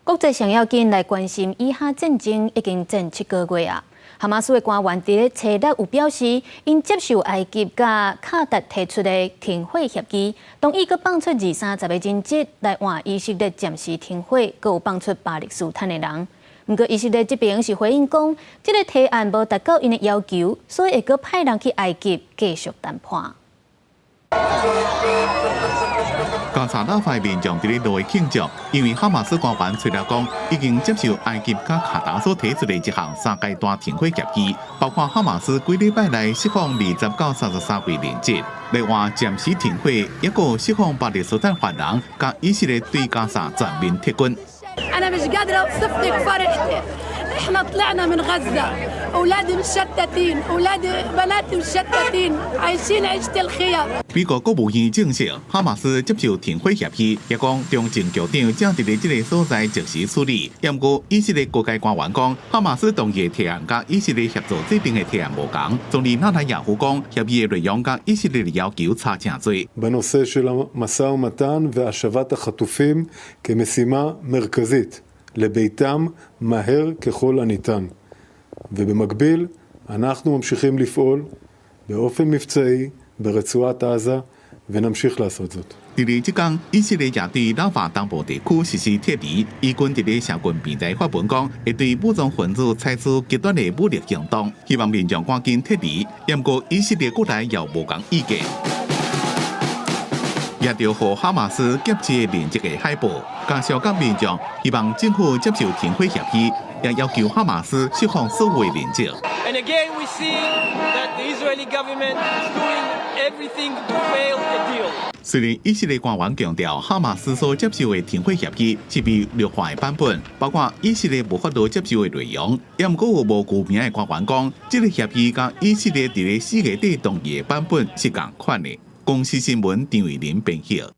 國際上要緊來關心以哈戰爭已經戰7個月啊。哈馬斯的官員佇咧初六有表示，𪜶接受埃及佮卡達提出的停火協議，同意閣放出二三十个人質來換以色列暫時停火，閣有放出巴勒斯坦的人。毋過以色列這邊是回應講，這个提案無達到𪜶的要求，所以會閣派人去埃及繼續談判。加薩拉法民眾佇咧路慶祝，因為哈馬斯官員出來講，已經接受埃及佮卡達所提出的一項三階段停火協議，包括哈馬斯幾禮拜內釋放20到33位人質，來換暫時停火，抑閣釋放巴勒斯坦犯人，佮以色列對加薩全面撤軍。 أنا مش قادرة أوصف لك فرحتي. إحنا طلعنا من غزة، أولادي مشتتين، أولادي بناتي مشتتين، عايشين عيشة الخيام. 美國國務院證實，哈馬斯接受停火協議，也講中情局長正佇咧這个所在即時處理。毋過以色列高階官員講，哈馬斯同意的提案佮以色列協助制定的提案無仝。總理納坦雅胡講，協議的內容佮以色列的要求差誠濟。 בנושא של המשא ומתן והשבת החטופים כמשימה מרכזית לביתם מהר ככל הניתן. ובמקביל אנחנו ממשיכים לפעול באופן מבצעי ברצועת עזה ונמשיך לעשות זאת. 佇咧這工，以色列也對拉法東部地區實施撤離。以軍佇咧社群平台發文講，會對武裝分子採取極端的武力行動，希望民眾趕緊撤離。毋過以色列國內也有無仝意見。也著予哈馬斯劫持人質的海報，加上佮民眾希望政府接受停火協議，也要求哈馬斯釋放所有人質。 And again, we see that the Israeli government is doing everything to fail a deal. 雖然以色列官員強調，哈馬斯所接受的停火協議是被劣化的版本，包括以色列無法度接受的內容。也毋過有無具名的官員講，這个協議佮以色列佇咧4月底同意的版本是仝款的。公視新聞張偉林編譯。